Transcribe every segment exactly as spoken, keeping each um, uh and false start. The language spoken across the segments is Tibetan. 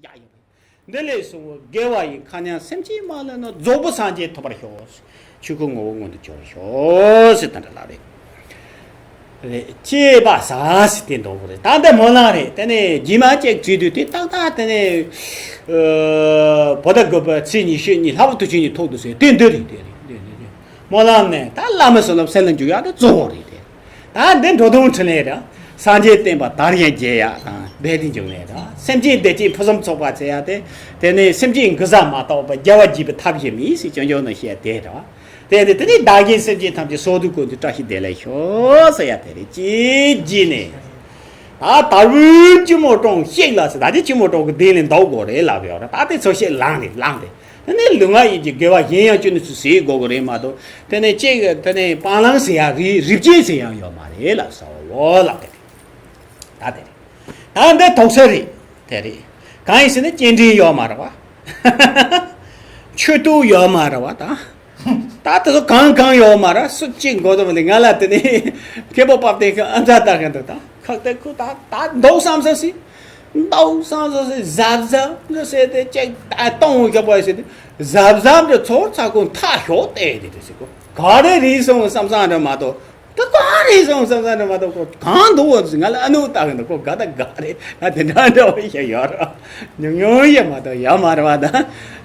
རྒྱག་ཡོད་པས། འདི་ལས་བྱུང་བའི་དགེ་བ་ཡིས། མཁའ་མཉམ་སེམས་ཅན་མ་ལུས་ན། རྫོགས་པའི་སངས་རྒྱས་ཐོབ་པར་ཤོག། ཆོས་སྐུ་ངོ་བོ་མངོན་དུ་གྱུར་པར་ཤོག་ཟེར་དེ་འདྲ་ལབ་རེད། རེད། ཅེས་པ་ཟ་ཟེར་དེ་འདྲ་བོ་རེད། ད་འདི་སྨོན་ལམ་རེད། དེ་ནས་རྗེས་མ་ཅིག་བྲིས་དུས་དེ་ཏག་ཏག་དེ་ནས་ཨ་བོད་ཟླ་དགུ་པའི་ཚེས་ཉི་ཤུ་གཉིས་ལྷ་བབས་དུས་ཆེན་གཉིས་ཐོག་ཏུ་ཟེར་དེ་འདི་རེད། དེ་རེད། འདི་རེད། སྨོན་ལམ་ནས་ད་བླ་མའི་བསོད་ནམས་སེམས་ལ་འཇུག་ཡག་དེ་གཙོ་བོ་རེད་དེ། ད་འདི་འགྲོ་དོན་འཕྲིན་ལས་རེད། སངས་རྒྱས་བསྟན་པ་དར་ཞིང་རྒྱས་ཡག་དང་སྦས་དེ་འཇུག་ནས་རེད། སེམས་ཅན་བདེ་སྐྱིད་ཕུན་སུམ་ཚོགས་པ་བྱེད་ཡག་དེ། དེ་ནས་སེམས་ཅན་གུན་གསབ་མ་གཏོགས་པ་རྒྱལ་བ་དགྱེས་པའི་ཐབས་གཞན་མེད་ཟེར་སྐྱོན་བརྗོད་ནང་བཤད་དེ་རེད། དེ་ནི་དེ་ནི་བདག་གིས་སེམས་ཅན་ཐམས་ཅད་སོ་སོའི་ཀུན་ཏུ་བཀྲ་ཤིས་བདེ་ལེགས་ཤོག་ཟེར་ཡ་དེ་རེད། ཅེས་བགྱིས་ནས། ད་དལ་བུའི་སྐྱིལ་མོ་ཀྲུང་བཤིག་ལ་ཟེར། ད་དེ་སྐྱིལ་མོ་ཀྲུང་གི་གདན་ལས་འདུག་དགོས་རེད་ལབ་ཡོད་རེད། ད་དེ་ཚོ་བཤད་ལངས་རེད། ལངས་ཏེ། དེ་ནི་ལུས་ངག་ཡིད་ཀྱི་དགེ་བ་གཞན་ཡང་ཅི་ནུས་སུ་ཟེར་དགོས་ཀྱི་རེད་མ་གཏོགས། དེ་ནི་གཅིག་དེ་ནི་སྤང་བླང་ཟེར་ཡ་རིགས་རིགས་ཅན་ཟེར་ཡང་ཡོད་མ་རེད་ལབ་སོ་ལབ་དེ་རེད། ད་དེ་རེད། ད་འདི་དོགས་སེལ་རེད། དེ་རེད། གང་ཡིན་ཟེར་ན་སྤྱན་འདྲེན་ཡོད་མ་རེད་བ། མཆོད་གཏོར་ཡོད་མ་རེད་བ་ད། ད་དེ་ཚོ་གང་གང་ཡོད་མ་རེད། སུ་གཅིག་མགོ་དོན་ལས་ང་ལ་དེ་ནས་མཁན་པོ་དཔལ་ལྡན་གྱིས་ཨ་མཛའ་ལྟ་གི་འདུག་ད་ཁག་དེ་ཁུ་ད་ད་འདུག་བསམ་ས་སི། འདུག་བསམ་ས་སི་གཟབ་གཟབ་འདི་ཟེར་ཏེ་གཅིག་ད་གཏོང་བའི་སྐབས་ཟེར་ཏེ་གཟབ་གཟབ་འདི་ཚོར་ཚ་ཁུང་ཐག་ཞོག་བལྟས་ཏེ་དེ་ཟེར་གོ། ག་རེ་རེད་སོང་བསམ་བསམ་འདྲ་མ་གཏོགས། ད་གང་རེད་སོང་བསམ་བསམ་འདྲ་མ་གཏོགས་ཁོ་གང་འདུག་བ་ཟེར་ང་ལ་ཨ་ནུ་ལྟ་གི་འདུག་ཁོ་དགའ་ད་དགའ་རེད། ང་དེ་འདྲ་འདྲ་བ་ཞིག་ཡོད་ར། ཉུང་ཉུང་ཡོད་མ་གཏོགས་ཡོད་མ་རེད་བ་ད།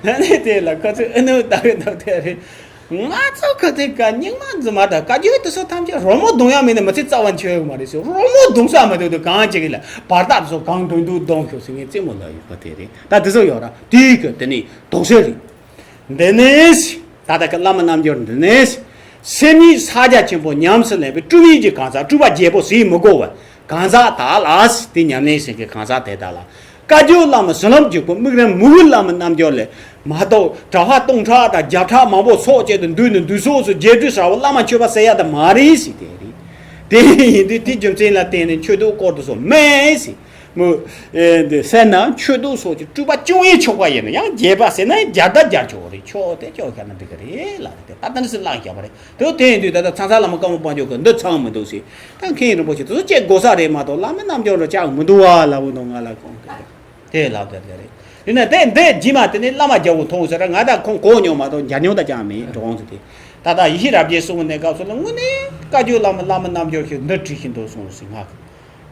ད་ནི་དེ་ལ་ཁོ་ཚོས་ཨ་ནུ་ལྟ་གི་འདུག་དེ་རེད། ང་ཚོ་ཁ་ཐུག་ག་རྙིང་མ་རྫུན་མ་དང་བཀའ་བརྒྱུད་དེ་ཚོ་ཐམས་ཅད་རོལ་མོ་རྡུང་ཡག་མིན་ན་མི་ཚེ་རྩ་བ་ནས་ཆོད་ཡོད་མ་རེད་ཟེར། རོལ་མོ་རྡུང་ས་མི་འདུག་དུས་གང་ཅིག་ལ་བར་ཐག་ཚོ་གང་འདུག་འདུག་རྡུང་ཤོག་ཟེར་ངས་རྩེད་མོ་ལབ་ཡོད་པ་དེ་རེད། ད་དེ་ཚོ་ཡོད་ར་དེའི་གི་དེ་ནི་དོགས་སེལ་རེད། འདི་ནི་ད་ལྟ་གི་བླ་མ་རྣལ་འབྱོར་འདི་ནི། སེམས་ཉིད་ཕྱག་རྒྱ་ཆེན་པོ་ཉམས་སུ་ལེན་པའི་སྤྲུལ་པའི་གི་གང་ཟག་སྤྲུལ་པ་རྒྱལ་པོ་ཟེར་མི་དགོས་པར་གང་ཟག་དག་ལ་དེ་ཉམས་ལེན་བྱེད་མཁན་གང་ཟག་དེ་དག་ལ། བཀའ་བརྒྱུད་བླ་མ་བྱིན་རླབས་ཀྱི་སྒོ་དམིགས་རིམ་མོས་གུས་བླ་མ་རྣལ་འབྱོར་ལས་མ་གཏོགས་གྲྭ་པ་སྟོང་ཕྲག་དང་བརྒྱ་ཕྲག་མང་པོ་ཚོགས་བཅས་ཏེ་འདུས་ནས་འདུས་སོགས་སུ་རྒྱས་སྤྲོས་ཟབ་པོ་བླ་མ་མཆོད་པ་ཟེར་ཡ་དེ་མ་རེད་ཟེར་དེ་རེད། དེ་ཡིན་དུས་དེ་རྒྱུ་མཚན་ལ་བརྟེན་ནས་མཆོད་གཏོར་སྐོར་དུ་སོགས་མེད་ཟེར། མོ། ཨེ་འདི་ཟེར་ན་མཆོད་གཏོར་སོགས་ཀྱི་སྤྲུལ་པ་སྐྱོང་བའི་ཆོག་པ་ཡིན་ན་ཡང་རྒྱས་པ་ཟེར་ན་ཡང་རྒྱས་ད་རྒྱས་ཆོག་རེད། ཆོག་དེ་ཆོག་ཤ་ན་འགྲིག་གི་རེད་ལབ་རེད། དེ་ད་ལྟ་འདི་སུ་བླངས་བཞག་པ་རེད། དེ་དེ་ཡིན་དུས་ད་ལྟ་ཚང་ཚང་བླ་མ་དཀར་མོ་དཔལ་འབྱོར་གྱི་འདི་ཚང་མི་འདུག་ཟེར། ད་མཁན་རིན་པོ་ཆེ་དེ་ཚོ་བཅད་དགོས་ས་རེད་མ་གཏོགས་བླ་མ་རྣལ་འབྱོར་རུ་བཅག་མི་འདུག་བ་ལབ་འདུག་ང་ལ་ཁོང་གིས་དེ་ལབ་བསྡད་བསྡད་རེད། ཡིན་ན་དེ་འདི་རྗེས་མ་དེ་ནས་བླ་མ་རྒྱལ་པོ་མཐོང་ཟེར་ང་ད་ཁོང་གོ་མྱོང་མ་གཏོགས་མཇལ་མྱོང་ད་ཅང་མེད་འགྲོ་འོང་ཟེར་དེ། ད་ལྟ་ཡེ་ཤེས་རབ་རྒྱས་གསུང་གི་གནས་སྐབས་སུ་ལ་དངོས་གནས་བཀའ་བརྒྱུད་བླ་མ་བླ་མ་རྣལ་འབྱོར་ཞིག་འདི་བྲིས་བཞིན་འདུག་གསུངས་ཟེར་ང་གིས།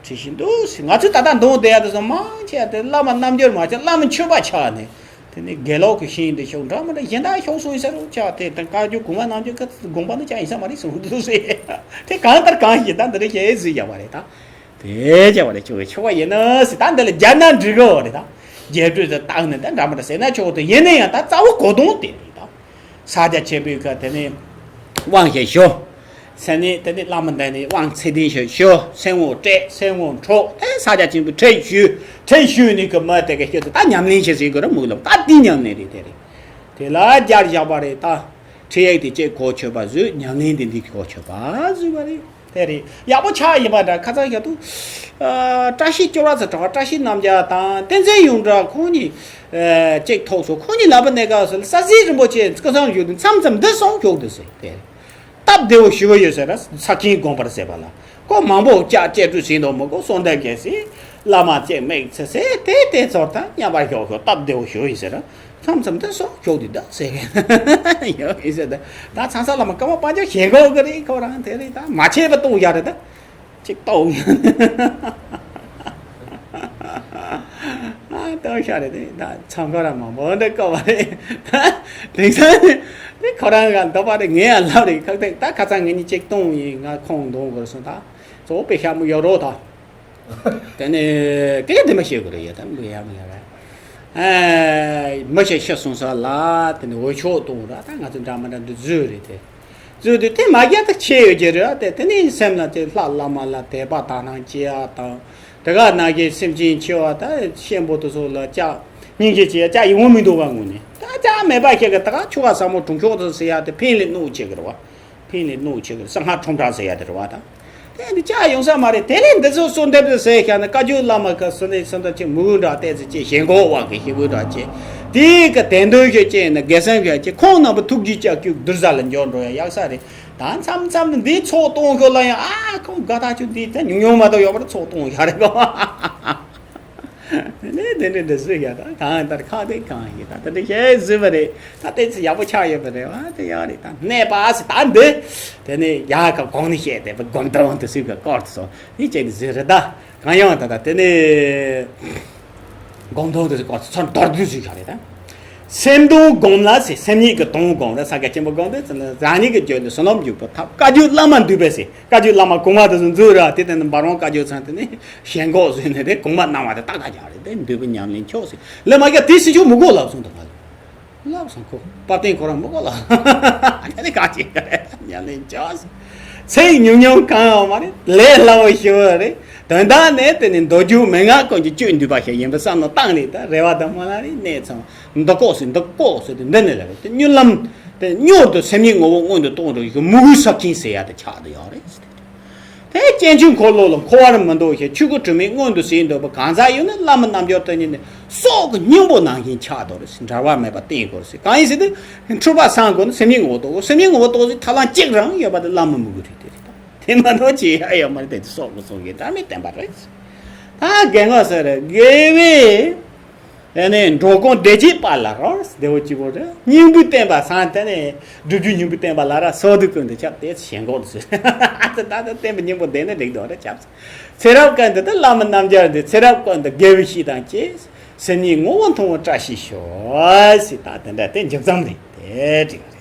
བྲིས་བཞིན་འདུག་ཟེར། ང་ཚོས་ད་ལྟ་འདོན་བསྡད་ཡ་དེ་ཚོ་མང་ཆེ་བ་དེ་བླ་མ་རྣལ་འབྱོར་མ་ཆགས་བླ་མ་མཆོད་པ་ཆགས་ནས། དེ་ནས་དགེ་ལོག་གི་ཤིང་འདི་ཤོག་འདྲ་མི་འདྲ་གཞན་དག་ཤོག་གསུངས་ཡིན་ས་རུ་ཆགས་དེ་དང་བཀའ་བརྒྱུད་གོང་མ་རྣལ་འབྱོར་གི་དགོངས་པ་འདི་ཆགས་ཡིན་ས་མ་རེད་གསུངས་འདུག་ཟེར། དེ་གང་ལྟར་གང་ཞིག་ད་འདི་རེ་བཤད་ཟེར་བཞག་པ་རེད་ད། དེ་བྱས་པ་རེད། ཆོག་གི་ཆོག་པ་ཡིན་ནོ་ཟེར། ད་འདི་ལ་སྦྱར་ན་འགྲིག་གི་རེད་ད། རྒྱས་སྤྲོས་དེ་བཏང་ནས་ད་འདྲ་མི་འདྲ་ཟེར་ན་ཆོག་གི་དེ་ཡིན་ན་ཡང་ད་རྩ་བ་གོ་དོན་དེ་རེད་ད། ཕྱག་རྒྱ་ཆེན་པོའི་ཁ་དེ་ནས་དབང་ཞིག་ཞུ། ས་ནས་དེ་ནས་བླ་མ་འདི་ནས་དབང་ཚད་ལྡན་ཞིག་ཞུ། སེམས་ངོ་སྤྲད། སེམས་ངོ་འཕྲོག་དེ་ཕྱག་རྒྱ་ཆེན་པོའི་ཁྲིད་ཞུས། ཁྲིད་ཞུས་ནས་ཀྱི་མི་དེ་ག་ཤོད་དེ་ད་ཉམས་ལེན་བྱེད་ཟེར་གི་རེད། མུག་ལམ་ད་དེ་ཉམས་ལེན་རེད། དེ་རེད། དེ་ལ་སྦྱར་བཞག་པ་རེད་ད། ཁྲིད་ཡིག་དེ་གཅིག་གོ་ཆོད་པ་བཟོས། ཉམས་ལེན་དེ་འདི་གོ་ཆོད་པ་བཟོས་པ་རེད། དེ་རེད། ཡག་པོ་ཆགས་ཡིན་པ་འདྲ། ཁ་སང་ཞག་ཏུ། ཨ། བཀྲ་ཤིས་སྐྱོ་བ་ཚོ་གྲྭ་པ་བཀྲ་ཤིས་རྣམ་རྒྱལ་དང་བསྟན་འཛིན་ཡོངས་གྲགས་ཁོང་གཉིས། ཨ། གཅིག་ཐུག་སོང་། ཁོང་གཉིས་ལབ་པ་ནས་སྐབས་སུ་ལ་ས་སྲིན་རིན་པོ་ཆེ་སྐུ་སྲུང་བཞུགས་དུས་མཚམས་མཚམས་འདི་སོང་ཞོག་འདུག་ཟེར་ཏེ། སྟབས་བདེ་བོ་ཞུ་གི་ཡོད་ཟེར་ན་ས་ཆེན་དགོན་པར་ཟེར་བ་ལ། ཁོ་མང་པོ་སྐྱ་སྐྱ་གྲུ་ཟིན་དོ་མི་གོ་སོང་འདབ་རྒྱལ་སྲིད། བླ་མ་བཅས་མེད་ཚེ་ཟེར་ཏེ་དེ་ཚོར་དང་མཉམ་པར་ཞོག་ཞོག་སྟབས་བདེ་བོ་ཞུ་ཡིན་ཟེར་ན། མཚམས་མཚམས་དེ་སོགས་ཁྱོག་དེ་འདྲ་ཟེར་གི་ཡོད་ཡིན་ཟེར་ད། ད་ཚང་ས་བླ་མ་ཀརྨ་དཔལ་འབྱོར་ཞེན་ཁོག་གི་རེད། ཁོ་རང་དེ་རེད། ད་མ་བྱས་པ་གཏོང་ཡ་རེད། ད་ཅིག་གཏོང་ཡ། ཨ་གཏོང་ཤ་རེད། དེ་ད་ཚང་ཁ་ར་མང་པོ་འདྲ་བཀོད་པ་རེད། ད་དེང་སང་དེ་ཁོ་རང་ག་འདོད་པ་རེད། ངས་ཡང་ལབ་རེད། ཁག་ཐེག་ད་ཁ་ཚང་ངེད་གཉིས་ཅིག་གཏོང་ཡིན། ང་ཁོང་འདོང་དགོས་སོང་། ད་གཙོ་བོ་དཔེ་ཤ་མོ་ཡོད་རོགས་ད། དེ་ནས་སྐད་ཆ་དེ་མ་བཤད་དགོས་རེད་ཡ། ད་མི་ཡ་མི་ཡ་རེད། ཨེ། མི་ཞིག་ཤི་སོང་ས་ལ་དེ་ནས་འོས་ཆོག་གཏོང་ར། ད་ང་ཚོ་འདྲ་མི་འདྲ་འདི་བཟོས་རེད་དེ། བཟོས་དུས་དེ་མ་རྒྱ་ད་ཆེ་ཡོད་ཀྱི་རེད་དེ། དེ་ནས་སེམས་ལ་དེ་ལྷ་བླ་མ་ལ་དད་པ་དག་སྣང་སྐྱེ་ཡ་དང་། དེ་ག་ནང་གི་སེམས་ཅན་འཆི་བ་ད་གཤིན་པོ་དེ་ཚོ་ལ་ལྕགས་སྙིང་རྗེ་སྐྱེ་ཡ་ལྕགས་ཡོང་མི་འདུག་བ། དངོས་གནས་ད་ལྕགས་མེད་པ་ཞིག་གི་ད་ག་ཆུ་བ་ཟབ་མོ་དྲུང་འཁྱོག་དེ་ཟེར་ཡ་དེ་ཕན་ལས་གནོད་ཆེ་གི་རེད་བ། ཕན་ལས་གནོད་ཆེ་གི་སྲང་ལྔ་ཁྲོམ་བྲག་ཟེར་ཡ་དེ་རེད་བ་ད། དེ་འདི་ལྕགས་ཡོང་ས་མ་རེད། དེ་ལས་འདི་ཚོ་གསོལ་འདེབས་དེ་ཟེར་ཤག་ན་བཀའ་བརྒྱུད་བླ་མ་གི་སོ་ནས་སོ་འདྲ་ཅིག་མུ་གུ་འདྲ་བལྟས་ཚེ་ཅིག་ཞེན་ཁོག་བ་གི་ཞེ་བོ་འདྲ་ཅིག་དེའི་གི་དད་འདུན་ཞིག་ཅིག་ན་དགེ་སེམས་ཞིག་ཅིག་ཁོང་རྣམ་པ་ཐུགས་རྗེ་ལྕགས་ཀྱུ་བསྡུར་ས་ལ་འབྱོར་འགྲོ་ཡ་ཡག་ས་རེད། ད་མཚམས་མཚམས་ནི་འདི་ཚོགས་གཏོང་ཤོག་ལ་ཡང་ཨ་ཁོང་དགའ་ཐག་ཆོད། འདི་ད་ཉུང་ཉུང་མ་གཏོགས་ཡོད་པར་ཚོགས་གཏོང་ཡ་རེད་གོ། ནས་དེ་འདྲ་འདྲ་བཟོས་ཡ། ད་གང་ལྟར་ཁག་དེ་གང་ཡིན། ད་དེ་འདྲ་བཤད་བཟོས་པ་རེད། ད་དེ་ཚོ་ཡག་པོ་ཆགས་ཡོད་པ་རེད་བ། དེ་ཡག་རེད། ད་གནས་པ་ཟེར་ད་འདི་དེ་ནས་ཡག་ག་གོང་ནས་བཤད་དེ་སྒོམ་དང་དེ་ཚོའི་གི་སྐོར་དུ་སོང་ནི་བྱས་ཏེ་བཟོས་རེད། ད་གང་ཡང་ད་ད་དེ་ནས་སྒོམ་དང་དེ་ཚོའི་སྐོར་དུ་ཚོར་མདོར་བསྡུས་བཟོས་ཡ་རེད། ད་སེམས་དང་སྒོམ་ལ་ཟེར། སེམས་ཉིད་ཀྱི་དོན་སྒོམ་ར། ས་སྐྱ་ཆེན་པོ་སྒོམ་དེ་ཚོ་ལ་རང་ཉིད་ཀྱི་རྒྱུད་ལ་བསོད་ནམས་འཇུག་པ་ཐབས། བཀའ་བརྒྱུད་བླ་མ་འདུས་པའི་ཟེར། བཀའ་བརྒྱུད་བླ་མ་གོང་མ་དེ་ཚོ་འཛུལ་ར། དེ་དེ་ནས་འབར་བ་བཀའ་བརྒྱུད་ཚང་དེ་ནས་ཞེན་ཁོག་བཟོས་ནས་དེ་གོང་མ་གནང་བ་དེ་ཏག་ཏག་རྒྱག་རེད། དེ་འདུས་པའི་ཉམས་ལེན་ཆོག་ཟེར། ལས་མ་རྒྱག་དེ་སྲིད་ཆོག་མི་དགོས་ལབ་སོང་། ད་ང་ལ་ལབ་སོང་ཁོ། དཔལ་ལྡན་ཁོ་རང་མི་དགོས་ལབ། ཨ་ནི་ག་ཅིག་ཉམས་ལེན་ཆོག་ཟེར། ཚེ་ཉུང་ཉུང་གང་ཡང་མ་རེད། ལས་སླ་བོ་ཞེ་པོ་རེད། དོན་དག་ནི་དེ་ནི་མདོ་རྒྱུད་མན་ངག་ཀུན་གྱི་བཅུད་འདུས་པ་ཞིག་ཡིན་པའི་བསམ་བློ་བཏང་ནས། ད་རེ་བ་དང་སྨོན་ལམ་རེ་གནས་ཚང་འདི་ལྐོག་ཟེར། འདི་ལྐོག་ཟེར་དེ་འདི་ནས་ལ་རེད། དེ་མྱུར་ལམ་དེ་མྱུར་དུ་སེམས་ཉིད་ངོ་བོ་མངོན་དུ་གཏོང་རོགས་ཞུ། མོས་གུས་ཟབ་ཅིང་ཟེར་ཡ་དེ་ཆགས་བསྡད་ཡོད་རེད། དེ་སྐྱེ་འཆི་འཁོར་ལོ་ལ་འཁོར་བར་མི་འདོད་ཞེས། ཆོས་སྐུ་དྲི་མེད་མངོན་དུ་གཟིགས་འདོད་པ་གང་ཟག་ཡོད་ན། བླ་མ་རྣལ་འབྱོར་དེ་ཉིད་ནི་སྲོག་གི་སྙིང་པོ་ནང་བཞིན་ཆགས་འདུག་རེད། འབྲལ་བ་མེད་པར་བསྟེན་དགོས་རེད། གང་ཡིན་ཟེར་དུས་འཁྲུལ་པ་སངས་དགོས་ན་སེམས་ཉིད་ངོ་བོ་རྟོགས་དགོས། སེམས་ཉིད་ངོ་བོ་རྟོགས་ཚེ་ཐབས་ལམ་གཅིག་རང་ཡོད་པ་དེ་བླ་མ་མོས་གུས་རེད། དེ་རེད། དེ་མ་གཏོགས་ཅི་ཡང་ཡོད་མ་རེད། དེ་སྲོག་གི་སྲོག་གི་བདག་མེད་བསྟན་པ་རེད། ད་རྒན་གོག་ཟེར་རེད། དགེ་བའི་དེ་ནས་འགྲོ་ཀུན་བདེ་སྐྱིད་དཔལ་ལ་རོལ། བདེ་བོ་སྐྱིད་པོ་རེད། སྙིང་པོའི་བསྟན་པ་སངས། དེ་ནས་སྒྲུབ་བརྒྱུད་སྙིང་པོའི་བསྟན་པ་ལ་ར་སོགས་དུས་ཀུན་ཏུ་ཁྱབ་སྟེ་ཞེན་ཁོག་ཏུ་ཟེར། ད་ལྟ་བསྟན་པའི་སྙིང་པོ་བདེ་ནས་འགྲིག་འདུག་རེད། ཁྱབ། ཚེ་རབས་ཀུན་ཏུ་ད་བླ་མ་རྣལ་འབྱོར་འདི། ཚེ་རབས་ཀུན་ཏུ་དགེ་བའི་བཤེས་དང་བཅས། སེམས་ཉིད་ངོ་བོ་མཐོང་བའི་བཀྲ་ཤིས་ཤོག་ཟེར། ད་དེ་འདྲ་དེ་མཇུག་ཙམ་རེད། དེ་འགྲིག་རེད།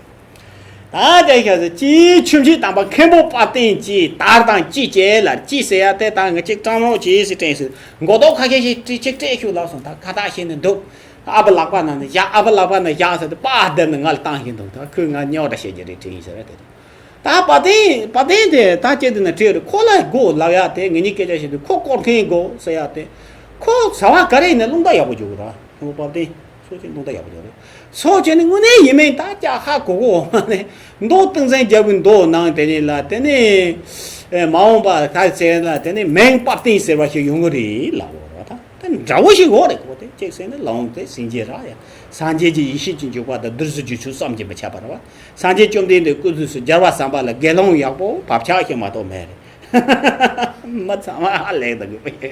ད་དེ་ཤ་ཟེར་ཅིའི་ཆུ་མཆོད་དམ་པ་མཁན་པོ་དཔལ་ལྡན་གྱིས། དར་དང་ཅི་བཅས་ལ། ཅི་ཟེར་ཡ་དེ་ད་ང་གཅིག་སྤྲང་མོ་ཅི་ཟེར་དྲན་ཟེར། མགོ་ཏོག་ཁ་ཤས་ཤིག་ཅིག་ཅིག་སྤྲད་ཤོག་ལབ་སོང་། ད་ཁ་བཏགས་བྱས་ནས་འདུག་ཨ་ཕ་ལག་པ་ན་ནི་བཞག་ཨ་ཕ་ལག་པ་ན་བཞག་ཟེར་ཏེ་པ་བསྡད་ནས་ང་ལ་བཏང་བཞིན་འདུག་ད་ཁོས་ང་རྙོག་དྲ་བཤད་རྒྱུ་རེད་དྲན་ཟེར་བ་དེ་རེད། ད་དཔལ་ལྡན་དཔལ་ལྡན་དེ་ད་ཅི་དེ་ན་བྲིས་རེད། ཁོ་ལ་དགོས་ལབ་ཡ་དེ། ངེད་གཉིས་སྐད་ཆ་བཤད་དུས་ཁོ་སྐོར་མཁན་དགོས་ཟེར་ཡ་དེ། ཁོ་བྱ་བ་ག་རེ་ཡིན་ན་རླུང་རྟ་ཡག་པོ་འཇུག་གི་ར། ཁོ་དཔལ་ལྡན་སོ་ཅིག་རླུང་རྟ་ཡག་པོ་འཇུག་རེད། སོ་ཅིག་ནི་དངོས་གནས་ཡིན་མིན་ད་ཅག་ཧ་གོ་གོ་མ་ནས། མདོ་ཏིང་འཛིན་རྒྱལ་པོའི་མདོ་ནང་དེ་ནས་ལ་དེ་ནས་མ་འོངས་པ་ད་ཟེར་ན་དེ་ནས་མིང་དཔལ་ལྡན་ཟེར་བ་ཞིག་ཡོང་གི་རེད་ལབ་གོ་ར། ད། དེ་འདྲ་བོ་ཞིག་འོ་རེད་གོ། དེ་གཅིག་ཟེར་ན་ལམ་དེ་སེམས་བསྐྱེད་ར་ཡ། སངས་རྒྱས་ཀྱི་ཡེ་ཤེས་ཀྱི་འཇུག་པ་དང་བདུད་རྩི་སྒྱུ་འཕྲུལ་བསམ་གྱིས་མི་ཁྱབ་པ་རེད་བ། སངས་རྒྱས་བཅོམ་ལྡན་འདས་སྐུ་དུས་སུ་སྦྱར་བ་བསམ་པ་ལ་དགེ་སློང་ཡག་པོ་བབ་ཆགས་ཤིག་མ་གཏོགས་མེད་རེད། མི་ཚང་མ་ཧ་ལས་དང་གི་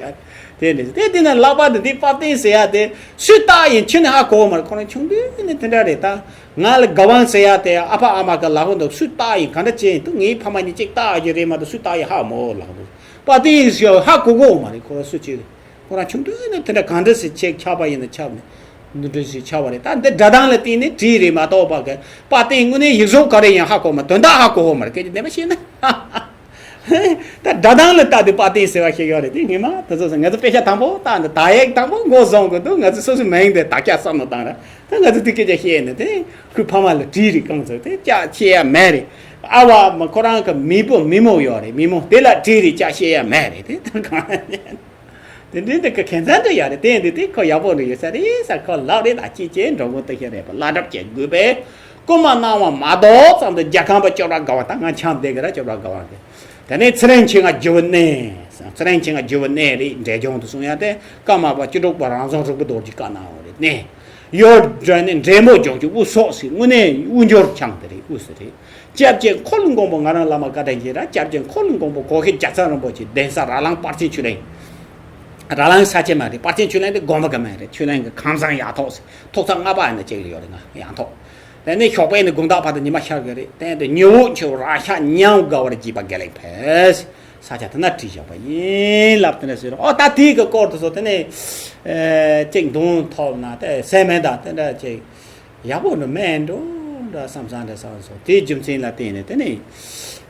དེ་ནས་དེ་དེ་ན་ལྷག་པར་དུ་འདི་དཔལ་ལྡན་ཟེར་ཡ་དེ་སུས་བཏགས་ཡིན་ཁྱོན་ནས་ཧ་གོ་བ་མ་རེད། ཁོ་རང་ཆུང་དུས་ནས་དེ་འདྲ་རེད། ད་ང་ལ་དགའ་དབང་ཟེར་ཡ་དེ་ཨ་ཕ་ཨ་མ་གི་ལག་པ་འདུག་སུས་བཏགས་ཡིན་ག་འདྲ་བྱས་ཡིན་འདུག་ངའི་ཕ་མ་གཉིས་གཅིག་བཏགས་ཡོད་རེད་མ་གཏོགས་སུས་བཏགས་ཡིན་ཧ་མ་གོ་ལབ་འདུག་དཔལ་ལྡན་ཟེར་ཡ་ཧ་གོ་གོ་མ་རེད། ཁོ་རང་སུ་གཅིག་རེད། ཁོ་རང་ཆུང་དུས་ནས་དེ་འདྲ་གང་འདྲ་སེ་ཆེ་ཆགས་པ་ཡིན་ན་ཆགས་ནས་འདི་འདྲ་ཞིག་ཆགས་པ་རེད། ད་འདི་སྒྲ་གདངས་ལ་བརྟེན་ནས་བྲིས་རེད་མ་གཏོགས་པ་གི་དཔལ་ལྡན་དངོས་གནས་ཡིག་གཟུགས་ག་རེ་ཡིན་ཧ་གོ་མ། དོན་དག་ཧ་གོ་གོ་མ་རེད། སྐད་ཆ་བདེན་པ་བཤད་ན། ད་སྒྲ་གདངས་ལ་ལྟ་དུས་དཔལ་ལྡན་ཟེར་བ་ཞིག་ཡོད་རེད། དེ་སྔོན་མ་དེ་ཚོ་ང་ཚོ་དཔེ་ཆ་དང་པོ་བལྟས་འདི་དག་ཡིག་དང་པོ་མགོ་བཟུང་གི་འདུག་ང་ཚོ་སོ་སོའི་མིང་དེ་དག་ཆ་བསམ་བློ་བཏང་ར། ད་ང་ཚོ་དེ་སྐད་ཆ་བཤད་ནས་དེ་ཁོའི་ཕ་མ་ལ་བྲིས་རེད། རྐང་ཚོ་དེ་ཅག་བཤད་ཡ་མེད་རེད། ཨ་བ་མ་ཁོ་རང་གི་མེས་པོ་མེས་མོ་ཡོད་རེད། མེས་མོ་དེ་ལ་བྲིས་རེད། ཅག་བཤད་ཡ་མེད་རེད། དེ་ད་གང་། དེ་འདྲའི་འདི་གི་ཁྱད་མཚར་འདྲ་ཡོད་རེད། དེ་འདི་དེ་ཁོ་ཡག་པོ་འདྲ་ཡོད་ས་རེད་ཟེར་ཁོ་ལབ་རེད། ད་ཅི་བྱེད། འགྲོ་མགོན་ཏི་ཤ་རས་པ་བླ་གྲྭ་བྱེད་དགོས་པས་སྐུལ་མ་གནང་བ་མ་གཏོགས་ཙམ་དུ་རྒྱལ་ཁམས་པ་སྐྱོབ་ར་དགའ་བ། ད་ང་འཆམ་བསྡད་གི་ར་སྐྱོབ་ར་དགའ་བ་གི། དེ་ནས་ཚེ་རིང་མཆེད་ལྔ་རྒྱལ་བའི་གནས། ཚེ་རིང་མཆེད་ལྔ་རྒྱལ་བའི་གནས་རེད། འབྲས་ལྗོངས་དུ་གསུང་ཡ་དེ་ཀརྨ་པ་བཅུ་དྲུག་པ་རང་བྱུང་རིག་པའི་རྡོ་རྗེ་བཀའ་གནང་བ་རེད། གནས་ཡོད་འདྲ་ནས་འབྲས་མོ་ལྗོངས་ཀྱི་དབུས་སོགས་སུ་དངོས་གནས་དབུས་འབྱོར་འཆང་དེ་རེད། དབུས་སུ་རེད། སྐྱབས་རྗེ་འཁོར་ལོའི་མགོན་པོ་ང་རང་བླ་མ་བཀའ་དྲིན་ཅན་ར། སྐྱབས་རྗེ་འཁོར་ལོའི་མགོན་པོ་གོ་ཤྲི་རྒྱལ་ཚབ་རིན་པོ་ཆེ་གདན་ས་ར་ལངས་དཔལ་ཆེན་ཆོས་གླིང་། ར་ལངས་ས་ཆེན་མ་རེད། དཔལ་ཆེན་ཆོས་གླིང་དེ་དགོན་པ་གི་མིང་རེད། ཆོས་གླིང་གི་ཁང་བཟང་ཡག་ཐོག་ཟེར། ཐོག་ཚད་ལྔ་པ་ཡིན་ན་གཅིག་ལ་ཡོད་རེད། ང་ཡང་ཐོག་དེ་ནས་ཞོགས་པ་ནས་དགོང་དག་བར་དུ་ཉི་མ་ཤར་གི་རེད། དེ་ནས་ཉི་འོད་འཁྱིལ་ར་ཤ་ཉམས་དགའ་བར་བགྱིས་པ་དགེ་ལེགས་འཕེལ། ས་ཆ་དེ་ན་བྲིས་བཞག་པ་ཡིན་ལབ་དེ་འདྲ་ཟེར། ཨོ་ད་དེའི་གི་སྐོར་དུ་སོ་དེ་ནས་ཨེ་གཅིག་འདོན་ཐོབ་ན་དེ་སེམས་མེད་ད་དེ་འདྲ་ཅིག་ཡག་པོ་འདྲ་མེད་འགྲོ་འདྲ་བསམ་བསམ་འདྲ་བསམ་སོང་། དེའི་རྒྱུ་མཚན་ལ་བརྟེན་ནས་དེ་ནས་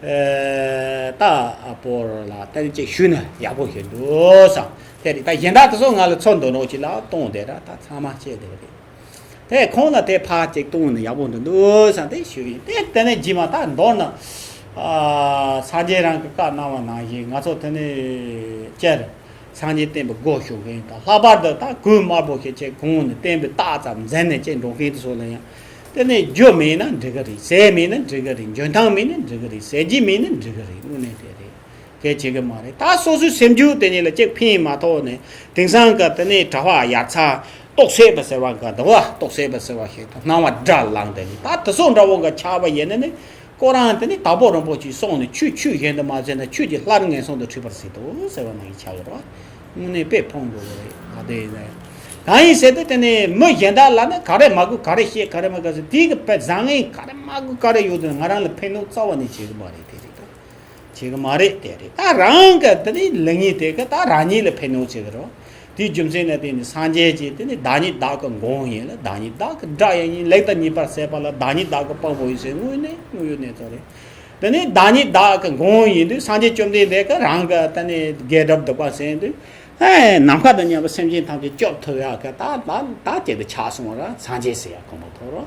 ཨེ་ད་ཨ་པོར་ལ་དེ་ནས་ཅིག་ཞུས་ན་ཡག་པོ་ཞིག་འདུག་བསམ། དེ་རེད། ད་གཞན་དག་དེ་ཚོ་ང་ལ་ཚོར་འདུག་ནོ་ཅིག་ལ་གཏོང་དེ་ར་ད་ཚང་མ་བྱས་དེ་རེད། དེ་ཁོང་ལ་དེ་ཕར་ཅིག་གཏོང་ནས་ཡག་པོ་འདུག་འདུག་བསམ་དེ་ཞུས་ཡིན། དེ་དེ་ནས་རྗེས་མ་ད་མདོར་ན་ཨ་སངས་རྒྱས་རང་གི་བཀའ་གནང་བ་ནང་བཞིན་ང་ཚོ་དེ་ནས་སྤྱིར་སངས་རྒྱས་བསྟན་པའི་སྒོ་ཕྱུག་མཁན་དང་། ལྷག་པར་དུ་ད་གོས་དམར་པོ་ཞིག་ཅིག་གོན་ནས་བསྟན་པའི་རྟགས་ཙམ་འཛིན་ནས་ཅིག་འགྲོ་མཁན་དེ་ཚོ་ལ་ཡང་དེ་ནས་རྒྱུ་མེད་ན་འགྲིག་གི་རེད། ཟས་མེད་ན་འགྲིག་གི་རེད། འཇོན་ཐང་མེད་ན་འགྲིག་གི་རེད། ཟས་བརྗིད་མེད་ན་འགྲིག་གི་རེད། དངོས་གནས་དེ་རེད། གལ་ཆེ་གི་མ་རེད། ད་སོ་སོའི་སེམས་རྒྱུད་དེ་ཉིད་ལ་ཅིག་ཕན་མ་ཐོགས་ནས་དེང་སང་གི་དེ་ནས་གྲྭ་པ་ཡར་ཚ་རྟོག་སད་པ་ཟེར་བ་ག་འདུག་བ། རྟོག་སད་པ་ཟེར་བ་ཞིག་དང་སྣང་བ་དགྲ་ལངས་དེ་ནི་ད་དེ་ཚོ་འདྲ་བོ་ག་ཆགས་པ་ཡིན་ན་ནི་ཁོ་རང་དེ་ནི་དྭགས་པོ་རིན་པོ་ཆེས་གསུངས་ནས་ཆོས་ཆོས་བཞིན་དུ་མ་ཟིན་ན་ཆོས་ཀྱི་སླར་ངན་སོང་དུ་འཁྲིད་པར་སྲིད་དོ་ཟེར་བ་ནང་བཞིན་ཆགས་ཡོད་རེད་བ། དངོས་གནས་དཔེ་ཕངས་དགོས་པ་རེད། ཨ་དེ་ཡིན་ན། གང་ཡིན་ཟེར་དུས་དེ་ནས་མི་གཞན་དག་ལ་ནི་ག་རེ་མ་དགོས་ག་རེ་བཤད་ག་རེ་མ་དགོས་ཟེར་དེའི་གི་དཔེ་བཟང་ངན་ག་རེ་མ་དགོས་ག་རེ་ཡོད་དུས་ང་རང་ལ་ཕན་ཐོགས་རྩ་བ་ནས་བྱེད་གི་མ་རེད། དེ་རེད་ད། བྱེད་གི་མ་རེད། དེ་རེད། ད་རང་གི་དེ་ནི་ལེགས་ཉེས་དེ་གི་ད་རང་ཉིད་ལ་ཕན་ཐོགས་བྱེད་གི་རོ། དེའི་རྒྱུ་མཚན་ལ་བརྟེན་ནས་སངས་རྒྱས་ཀྱིས་དེ་ནི་བདག་ཉིད་བདག་གི་མགོན་ཡིན་ལ་བདག་ཉིད་བདག་གི་དགྲ་ཡང་ཡིན། ལེགས་དང་ཉེས་པར་ཟད་པ་ལ་བདག་ཉིད་བདག་གི་དཔང་པོ་ཡིན་ཟེར་དངོས་གནས་དངོས་ཡོད་གནས་ཚུལ་རེད། དེ་ནས་བདག་ཉིད་བདག་གི་མགོན་ཡིན་དུས་སངས་རྒྱས་བཅོམ་ལྡན་འདས་ཀྱིས་རང་གི་དེ་ནས་དགེ་སྒྲུབ་སྡིག་པ་ཟེར་དུས། ཨེ་ནམ་མཁའ་དང་མཉམ་པའི་སེམས་ཅན་ཐམས་ཅད་སྐྱོབ་ཐུབ་ཡག་གི་ད་ད་ད་ཅིག་ཏུ་ཆགས་སོང་བ་ར་སངས་རྒྱས་ཟེར་ཡག་གོ་མ་ཐོབ་རོ།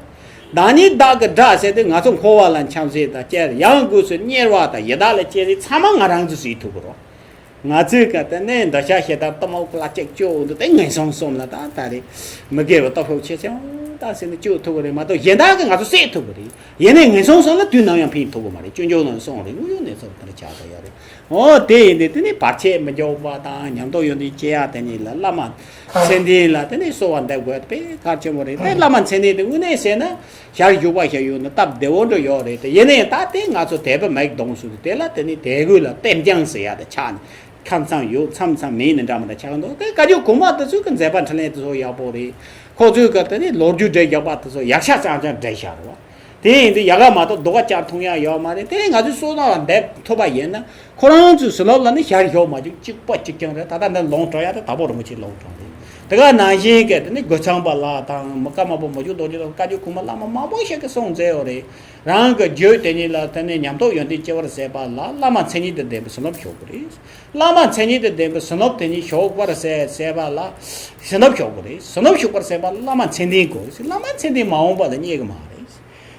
བདག་ཉིད་བདག་གི་དགྲ་ཟེར་དུས་ང་ཚོ་འཁོར་བ་ལ་འཁྱམས་ཟེར་དང་བཅས་ཡང་སྒོས་སུ་དམྱལ་བ་དང་ཡི་དྭགས་ལ་སྐྱེ་ཟེར་ཚང་མ་ང་རང་ཚོས་ཟེར་ཐུབ་ཀྱི་རོ། ང་ཚོས་ག་དེ་ནས་འདོད་ཆགས་ཞེ་སྡང་གཏི་མུག་ལ་ཅིག་སྐྱོ་འདུག་དེ་ངན་སོང་གསུམ་ལ་ད་ད་རེད། མི་དགེ་བའི་སྟོབས་ཤུགས་ཆེ་ཆུང་ད་ཟེར་ནས་སྐྱོ་ཐུབ་ཀྱི་རེད་མ་གཏོགས་གཞན་དག་གིས་ང་ཚོ་སེལ་ཐུབ་ཀྱི་རེད། ཡིན་ནའི་ངན་སོང་གསུམ་ལ་དུས་ནམ་ཡང་ཕན་ཐོགས་ཀྱི་མ་རེད། སྐྱོན་བརྗོད་ནང་གསུངས་རེད། དངོས་ཡོད་གནས་ཚུལ་དེ་འདྲ་ཆགས་ཀྱི་ཡོད་རེད། འོ་དེ་ཡིན་དུས་དེ་ནི་བར་ཆད་མི་འཇོག་པ་དང་ཉམས་རྟོགས་ཡོན་ཏན་སྐྱེ་ཡག་དེ་ནི་ལ་བླ་མ་མཚན་ལྡན་ལ་དེ་ནི་གསོལ་བ་འདེབས་དགོས་དཔེ་གལ་ཆེན་པོ་རེད། དེ་བླ་མ་མཚན་ལྡན་དེ་དངོས་གནས་བྱས་ན་ཞལ་བཞུགས་པ་ཞིག་ཡོད་ན་སྟབས་བདེ་བོ་འདྲ་ཡོད་རེད། དེ་ཡིན་ནའི་ད་དེ་ང་ཚོ་དད་པ་མེད་གདོང་སུ་དེ་ལ་དེ་ནི་དད་གུས་ལ་ལྟས་འགྱངས་ཟེར་ཡག་དེ་ཆགས་ནས་ཁ་མཚམས་ཡོད་མཚམས་མཚམས་མེད་ནི་འདྲ་མི་འདྲ་ཆགས་འདུག་དེ་བཀའ་བརྒྱུད་གོང་མ་དེ་ཚོའི་གི་མཛད་པ་འཕྲིན་ལས་དེ་ཚོ་ཡག་པོ་རེད། ཁོ་ཚོའི་གི་དེ་ནི་ལོ་རྒྱུས་འགྲེལ་རྒྱག་པ་དེ་ཚོ་ཡག་ཤོས་ཙང་ཙང་འགྲེལ་བཞག་རེད་བ། དེ་ཡིན་དུས་ཡག་ག་མ་གཏོགས་སྡུག་ག་ཅང་མཐོང་ཡག་ཡོད་མ་རེད། དེ་ང་ཚོས་གསོལ་བ་འདེབས་ཐུབ་པ་ཡིན་ན་ཁོ་རང་ཚོའི་བྱིན་རླབས་ལ་ནི་ཞལ་བཞུགས་མ་བཅུག་གཅིག་པ་གཅིག་རྐྱང་རེད། ད་ལྟ་འདི་ལོངས་སྤྲོ་ཡག་དེ་དྭགས་པོ་རིན་པོ་ཆེ་ལོངས་སྤྲོ་རེད། དེ་ག་ནང་བཞིན་གི་དེ་ནི་རྒོད་ཚང་པ་ལགས་དང་མི་ཀརྨ་པ་མི་བསྐྱོད་རྡོ་རྗེ་ལགས་བཀའ་བརྒྱུད་གོང་མ་བླ་མ་མང་པོ་ཞིག་གིས་གསུངས་མཛད་ཡོད་རེད། རང་གི་རྒྱུད་དེ་ཉིད་ལ་དེ་ནི་ཉམས་རྟོགས་ཡོན་ཏན་སྐྱེ་བར་ཟད་པ་ལ་བླ་མ་མཚན་ཉིད་དང་ལྡན་པའི་བྱིན་རླབས་ཞུགས་དགོས་རེད། བླ་མ་མཚན་ཉིད་དང་ལྡན་པའི་བྱིན་རླབས་དེ་ཉིད་ཞུགས་པར་ཟད་ཟད་པ་ལ་བྱིན་རླབས་ཞུགས་དགོས་རེད། བྱིན་རླབས་ཞུགས་པར་ཟད་པ་ལ་བླ་མ་མཚན་ལྡན་དགོས་རེད། བླ་མ་མཚན་ལྡན་མ་འོངས་པ་ལ་རྙེད་གི་མ་རེད།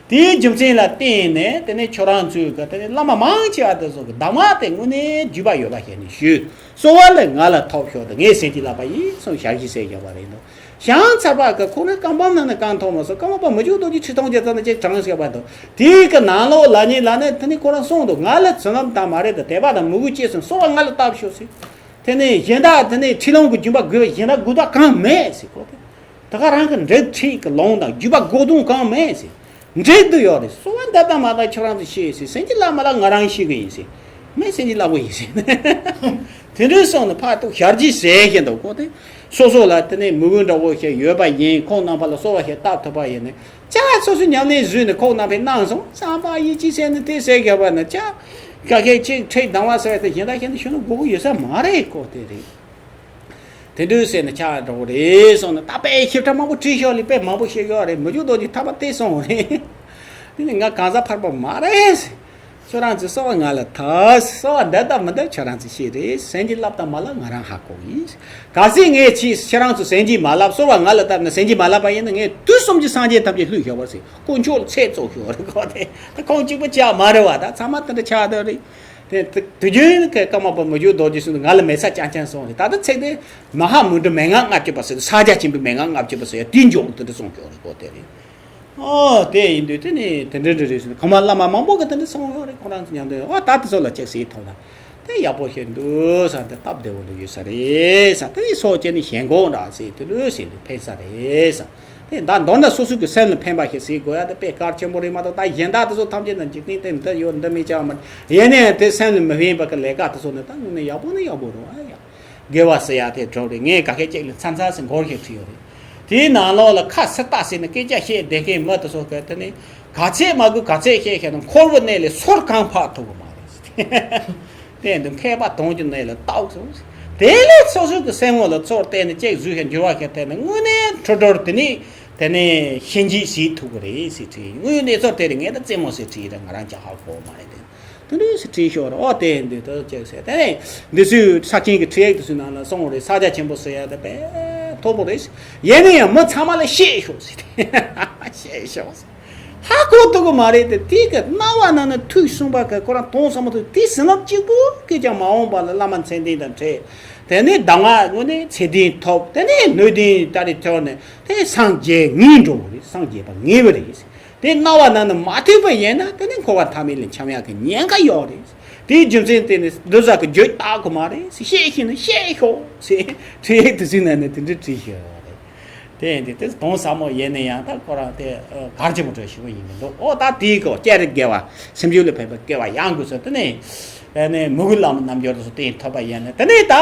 དེའི་རྒྱུ་མཚན་ལ་བརྟེན་ནས་དེ་ནས་ཁྱོད་རང་ཚོས་གི་དེ་ནས་བླ་མ་མང་ཆེ་བ་དེ་ཚོ་གི་གདམས་ངག་དེ་དངོས་གནས་བརྒྱུད་པ་ཡོད་པ་ཞིག་ནས་ཞུས། གསོལ་བ་ལས་ང་ལ་ཐོབ་ཤོག་དང་ངས་གསན་གྱིས་བརླབས་པ་ཡིན་གསུངས་ཞལ་བཞེས་ཟེར་བཞག་པ་རེད་འདུག་བྱང་ཚར་བ་གི་ཁོ་རང་བཀའ་འབུམ་ནང་ནས་གང་ཐོབ་མ་སོང་། ཀརྨ་པ་མི་བསྐྱོད་རྡོ་རྗེ་ཁྲི་སྟོང་བརྒྱ་རྩ་ནས་ཅིག་དྲངས་ཟེར་བ་འདུག་དེའི་གི་ནང་ལོགས་ལ་ནི་ལ་ནི་དེ་ནི་ཁོ་རང་གསུངས་འདུག་ང་ལ་བྱིན་རླབས་དང་མ་རེད་དང་དད་པ་དང་མོས་གུས་སྐྱེས་སོང་། གསོལ་བ་ང་ལ་བཏབ་ཤོག་ཟེར། དེ་ནས་གཞན་དག་དེ་ནས་ཁྲིད་ལམ་གྱི་སྦྱིན་པ་དགོས་པ་གཞན་དག་དགོས་པ་གང་མེད་ཟེར་ཁོ་དེ། ད་ག་རང་གི་འབྲེལ་ཁྲིད་ཀྱི་ལུང་དང་བརྒྱུད་པ་སྒོ་དུང་གང་མེད་ཟེར། འབྲེལ་དུ་ཡོད་རེད། གསོལ་བ་འདེབས་དང་མ་ལ་ཁྱོད་རང་ཚོ་ཤེས་ཟེར། གསན་གྱིས་བརླབས་མ་ལ་ང་རང་ཤེས་གི་ཡིན་ཟེར། མེད་གསན་གྱིས་བརླབས་གི་ཡིན་ཟེར། དེ་འདྲའི་སོང་ནས་ཕར་ཐུག་ཞལ་གྱིས་ཟེར་བཞིན་དུ་ཁོ་དེ། སོ་སོ་ལ་དེ་ནས་མོས་གུས་འདྲ་བོ་ཞིག་ཡོད་པ་ཡིན། ཁོང་རྣམ་པ་ལ་གསོལ་བ་ཞིག་བཏབ་ཐུབ་པ་ཡིན་ནས། ཅག་སོ་སོའི་ཉམས་ལེན་བཟོས་ནས་ཁོང་རྣམ་པས་གནང་སོང་། བསམ་པ་ཡིད་ཆེས་བྱས་ནས་དེ་ཟེར་བཞག་པ་ན་ཅག་ག་གེ་ཅིག་ཁྲིད་གདམས་པ་ཟེར་བ་དེ་གཞན་དག་གཞན་དུ་ཞུ་ན་དགོས་ཀྱི་ཡོད་ས་མ་རེད་ཁོ་དེ་རེད། དེ་འདྲ་ཟེར་ནས་ཆགས་འགྲོ་གི་རེད་གསུངས་ནས། ད་དཔེ་ཞིབ་ཕྲ་མང་པོ་བྲིས་ཤོག་ལས་དཔེ་མང་པོ་ཞིག་ཡོད་རེད། མི་བསྐྱོད་རྡོ་རྗེ་ཐར་པ་དེ་གསུངས་རེད། དེ་ནི་ང་གང་ཟག་ཕལ་པ་མ་རེད། ཁྱོད་རང་ཚོས་གསོལ་བ་ང་ལ་ཐོབ། གསོལ་བ་འདེབས་དང་མི་འདེབས་ཁྱོད་རང་ཚོས་ཤེས་རེད། གསན་གྱིས་བརླབས་དང་མ་བརླབས་ང་རང་ཧ་གོ་ཡིན། གལ་སྲིད་ངས་ཁྱེད་ཁྱེད་རང་ཚོས་གསན་གྱིས་མ་བརླབས། གསོལ་བ་ང་ལ་བཏབ་ནས་གསན་གྱིས་མ་བརླབས་པ་ཡིན་ན་ངས་དུས་གསུམ་གྱི་སངས་རྒྱས་ཐམས་ཅད་བསླུས་བཞག་པ་ཟེར། དཀོན་མཆོག་ལ་ཚེ་བཙོག་ཞོར་རེད་གོ། དེ་ད་ཁོང་གཅིག་པུ་ཅག་མ་རེད་བ། ད་ཚང་མ་དེ་འདྲ་ཆགས་བསྡད་རེད། དེ་དེ་དུས་རྒྱུན་གྱི་ཀརྨ་པ་མི་བསྐྱོད་རྡོ་རྗེ་གསུངས་ཏེ་ང་ལ་མེད་ས་རྐྱང་རྐྱང་གསུངས་རེད། ད་ལྟ་ཚིག་དེ་མ་ཧཱ་མུན་ཌ་མན་ངག་ལྔ་བཅུ་པ་ཟེར། ས་སྐྱ་ཆེན་པོའི་མན་ངག་ལྔ་བཅུ་པ་ཟེར་དེའི་མཇུག་དེ་འདྲ་གསུངས་ཀྱི་ཡོད་རེད་གོ། དེ་རེད། ཨོ་དེ་ཡིན་དུས་དེ་ནི་དེ་འདྲ་འདྲ་རེད་ཟེར། གོང་མ་བླ་མ་མང་པོ་གིས་དེ་འདྲ་གསུངས་ཡོད་རེད། ཁོ་རང་ཚོ་མཉམ་དུ་ཨོ་ད་དེ་ཚོ་ལ་ཅིག་ཟེར་ཐུབ་ན་དེ་ཡག་པོ་ཞིག་འདུག་ཟེར། དེ་སྟབས་བདེ་བོ་འདུག་ཡོད་ས་རེད་ཟེར། དེ་ཡི་སོགས་བྱས་ནས་ཞེན་ཁོག་འདྲ་ཟེར་དེ་འདྲ་ཟེར་དུས་ཕན་ས་རེད་ཟེར། དེ་ད་མདོར་ན་སོ་སོ་གི་སེམས་ལ་ཕན་པ་ཞིག་ཟེར་དགོས་ཡ་དེ་དཔེ་གལ་ཆེན་པོ་རེད་མ་གཏོགས། ད་གཞན་དག་དེ་ཚོ་ཐམས་ཅད་ན་འཇིག་རྟེན་དེ་འདི་ཡོད་འདི་མེད་ཅག་མ་ཡིན་ནའི་དེ་སེམས་ལ་མི་ཕན་པ་གི་ལས་ཀ་དེ་ཚོ་ནི་ད་དངོས་གནས་ཡག་པོ་ནི་ཡག་པོ་རེད་བ། ཡ་དགེ་བ་ཟེར་ཡ་དེ་གྲོགས་རེད། ངས་ག་ཁེ་ཅིག་ལ་ཚ་ཚ་ཟེར་འགོར་ཞིག་བྲིས་ཡོད་རེད། དེའི་ནང་ལོགས་ལ་ཁ་སི་ཏ་ཟེར་ནས་སྐད་ཆ་བཤད་བསྡད་མཁན་མི་དེ་ཚོ་གི་དེ་ནི་ག་ཚད་མ་དགོས་ག་ཚད་བཤད་བཤད་ན་འཁོར་བའི་གནས་ལས་སོར་གང་འཕགས་ཐུབ་ཀྱི་མ་རེད། དེ་འདི་མཁས་པ་དོན་གྱི་གནས་ལ་རྟོགས་སོ། དེ་ལས་སོ་སོ་གི་སེམས་ངོ་ལ་ཚོར་བལྟས་ནས་ཅིག་བཟོས་ཤིང་འགྱུར་བ་ཞིག་བལྟས་ནས་དངོས་གནས་འཕྲོ་འགྲོར་དེ་ནི་དེ་ནས་ཤན་འབྱེད་བྱེད་ཐུབ་ཀྱི་རེད་ཟེར་བྲིས། དངོས་ཡོད་གནས་ཚུལ་དེ་རེད། ངས་ད་རྩེད་མོ་ཟེར་བྲིས་རེད། ང་རང་ཅག་ཧ་གོ་མ་རེད་དེ། དེ་འདྲ་ཟེར་བྲིས་ཤོག་རེད། ཨོ་དེ་འདི་ལྟར་ཅིག་ཟེར། དེ་ནས་འདི་ཚོའི་ས་ཆེན་གྱི་ཁྲིད་ཡིག་དེ་ཚོའི་ནང་ལ་གསུངས་རེད། ས་སྐྱ་ཆེན་པོ་ཟེར་ཡ་དེ་དཔེ་མཐོ་པོ་རེད། ཡིན་ན་ཡང་མི་ཚང་མ་ལ་བཤད་ཤོག་ཟེར་ཏེ། བཤད་ཤོག་ཟེར། ཧ་གོ་ཐུབ་ཀྱི་མ་རེད་དེ། དེ་གི་རྣ་བ་ནང་ན་ཐོས་གསུངས་པ་གི་ཁོ་རང་མཐོང་ས་མ་ཐོས། དེ་བྱིན་རླབས་གཅིག་པུ་གིས་ཀྱང་མ་འོངས་པ་ལ་བླ་མ་མཚན་ལྡན་དང་འཕྲད། དེ་ནས་གདམས་ངག་དངོས་གནས་ཚད་ལྡན་ཐོབ། དེ་ནས་སྣོད་ལྡན་ད་རེས་ཐོབ་ནས་དེ་སངས་རྒྱས་ངེས་འགྲོ་བ་རེད། སངས་རྒྱས་པ་ངེས་པ་རེད། དེ་རྣ་བ་ནང་ན་མ་ཐོས་པ་ཡིན་ན་དེ་ནི་འཁོར་བ་མཐའ་མེད་ལས་འཁྱམས་ཡག་གི་ཉེན་ཁ་ཡོད་རེད། དེའི་རྒྱུ་མཚན་དེ་ནི་འདི་ཟ་གི་བརྗོད་བཏགས་གི་མ་རེད། བཤད་ཤེས་ན་བཤད་ཤོག་ཟེར་བྲིས་ཡིག་དེ་ཚོའི་ནང་ནས་དེ་འདྲ་བྲིས་ཤོག་རེད། དེ་ཡིན་དུས་དེ་དོན་ཟབ་མོ་ཡིན་ན་ཡང་ད་ཁོ་རང་དེ་གལ་ཆེན་པོ་འདྲ་ཞིག་ཡིན་མི་འདུག་ཨོ་ད་དེའི་སྐོར་སྐྱེ་རིགས་དགེ་བ་སེམས་རྒྱུད་ལ་ཕན་པའི་དགེ་བ་ཡང་དགོས་ཚོད་དེ་ནི་དེ་ནི་མོས་གུས་བླ་མའི་རྣལ་འབྱོར་དེ་ཚོ་དེ་ཡིན་ཐོབ་པ་ཡིན་ན་དེ་ནི་ད།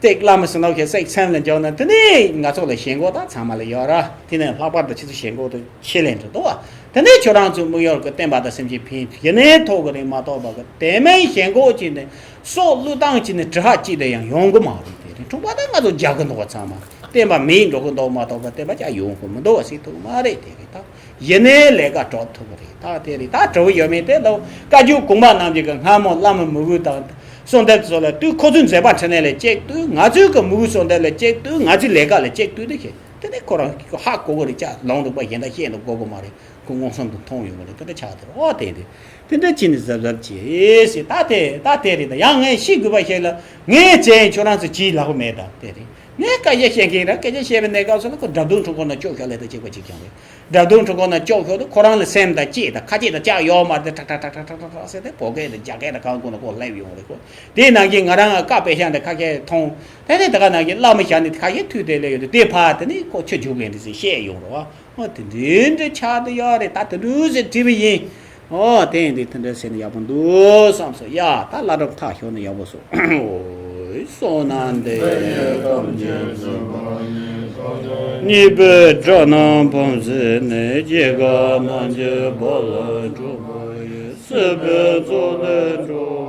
སྲེག་བླ་མ་ཟིན་ལོག་ཁྱེད་སྲེག་མཚམས་ལ་འཇོག་ན་དེ་ནས་ང་ཚོ་ལ་ཞེན་ཁོག་ད་ཚང་མ་ལ་ཡོད་ར། དེ་ནས་ལྷག་པར་དུ་ཁྱེད་ཚོ་ཞེན་ཁོག་དུ་ཆེ་ལེན་དུ་འདུག་བ། དེ་ནས་ཁྱོད་རང་ཚོའི་དམིགས་ཡུལ་གྱི་བསྟན་པ་དང་སེམས་ཅན་ཕན་ཡིན་ནའི་ཐོག་གི་རེད་མ་གཏོགས་པ་གི་དེ་མིན་ཞེན་ཁོག་ཅིག་ནས་སྲོག་བློས་བཏང་ཅིག་ནས་དྲི་ཧ་ཅིག་དེ་ཡང་ཡོང་གི་མ་རེད། དེ་རེད་འཁྲུངས་པ་ད་ང་ཚོ་རྒྱག་གི་འདུག་བ། ཚང་མ་བསྟན་པ་མེད་འགྲོ་གི་འདུག་མ་གཏོགས་པ་བསྟན་པ་ཅག་ཡོང་གི་མི་འདུག་བ། སྲིད་ཐུབ་མ་རེད། དེ་རེད་ད། ཡིན་ནའི་ལས་ཀ་གྲོགས་ཐུབ་པ་རེད། ད་དེ་རེད། ད་གྲོགས་ཡོད་མེད་དེ་ལ་བཀའ་བརྒྱུད་གོང་མ་རྣམས་ཀྱི་གི་སྔ་མོ་བླ་མ་མི་བོ་དང་གསོལ་འདེབས་ཚོ་ལ་དུས་ཁོ་ཚོའི་མཛད་པ་ཁྲིད་ནས་ལས་གཅིག་དུས། ང་ཚོའི་གི་མི་བོ་གསོལ་འདེབས་ལ་གཅིག་དུས། ང་ཚོའི་ལས་ཀ་ལ་གཅིག་དུས་དེ་ཤེས། དེ་ནས་ཁོ་རང་གི་ཧ་གོ་གི་རེད། ཅག་ལོང་འདུག་པ་གཞན་དག་བཤད་འདུག་དགོས་གི་མ་རེད། ཁོ་མངོན་སུམ་དུ་མཐོང་ཡོང་གི་རེད། དེ་འདྲ་ཆགས་དེ་རེད། ཨོ་དེ་རེད། དེ་འདྲ་བྱས་ནས་གཟབ་གཟབ་བྱེད་ཟེར། ད་དེ་ད་དེ་རེད། ད་ཡང་ངས་ཤེས་དགོས་པ་ཞིག་ལ་ངས་བྱས་ཁྱོད་རང་ཚོ་གྱིས་ལབ་གི་མེད། ད་དེ་རེད། ངས་སྐད་ཆ་བཤད་མཁན་ར། སྐད་ཆ་བཤད་པའི་གནས་སྐབས་སུ་ལ་ཁོ་དགྲ་གདོང་ཁྲོ་ཁོ་ན་ཅོག་ཤ་ལས་ད་གཅིག་པ་གཅིག་རྐྱང་རེད། དགྲ་གདོང་ཁྲོ་ཁོ་ན་ཅོག་ཤོར་དུས་ཁོ་རང་ལ་སེམས་དང་ལྕེ་དང་ཁ་ལྕེ་དང་ལྕགས་ཡོད་མ་རེད། ཁྲག་ཁྲག་ཁྲག་ཁྲག་ཁྲག་ཁྲག་ཟེར་ཏེ་བོད་སྐད་དང་རྒྱ་སྐད་དང་གང་གོ་ན་ཁོ་སླེབས་ཡོང་རེད་ཁོ། དེའི་ནང་གི་ང་རང་ཀ་པེ་ཤ་འདི་ཁ་ཤས་མཐོང་། དེ་ནས་དེ་ག་ནང་གི་བླ་མ་ཞག་ནི་ཁ་ཤས་མཐུད་དེ་སླེབས་ཡོད་དུས། དེ་ཕར་དེ་ནི་ཁོ་ཆུ་རྒྱུག་གིན་རེད་ཟེར་བཤད་ཡོང་རེད་བ། ཨོ་དེ་འདྲའི་འདྲ་ཆགས་དུ་ཡོད་རེད། ད་དེ་འདྲ་ཟེར་དྲིས་པ་ཡིན། ཨོ་དེ་ཡིན་དུས་དེ་འདྲ་ཟེར་ན་ཡག་པོ་འདུག་བསམ་སོང་ཡ། ད་བླ་སྒྲུབ་ཐག་ཞོག་ན་ཡག་པོ་སོང་། ཨོའི་སོ་ན་འདི་གཉིས་པའི་དགྲ་རྣམས་ཕམ་བྱས་ནས། སྐྱེ་རྒ་ན་འཆིའི་རྦ་ཀློང་འཁྲུགས་པ་ཡི། སྲིད་པའི་མཚོ་ལས་འགྲོ་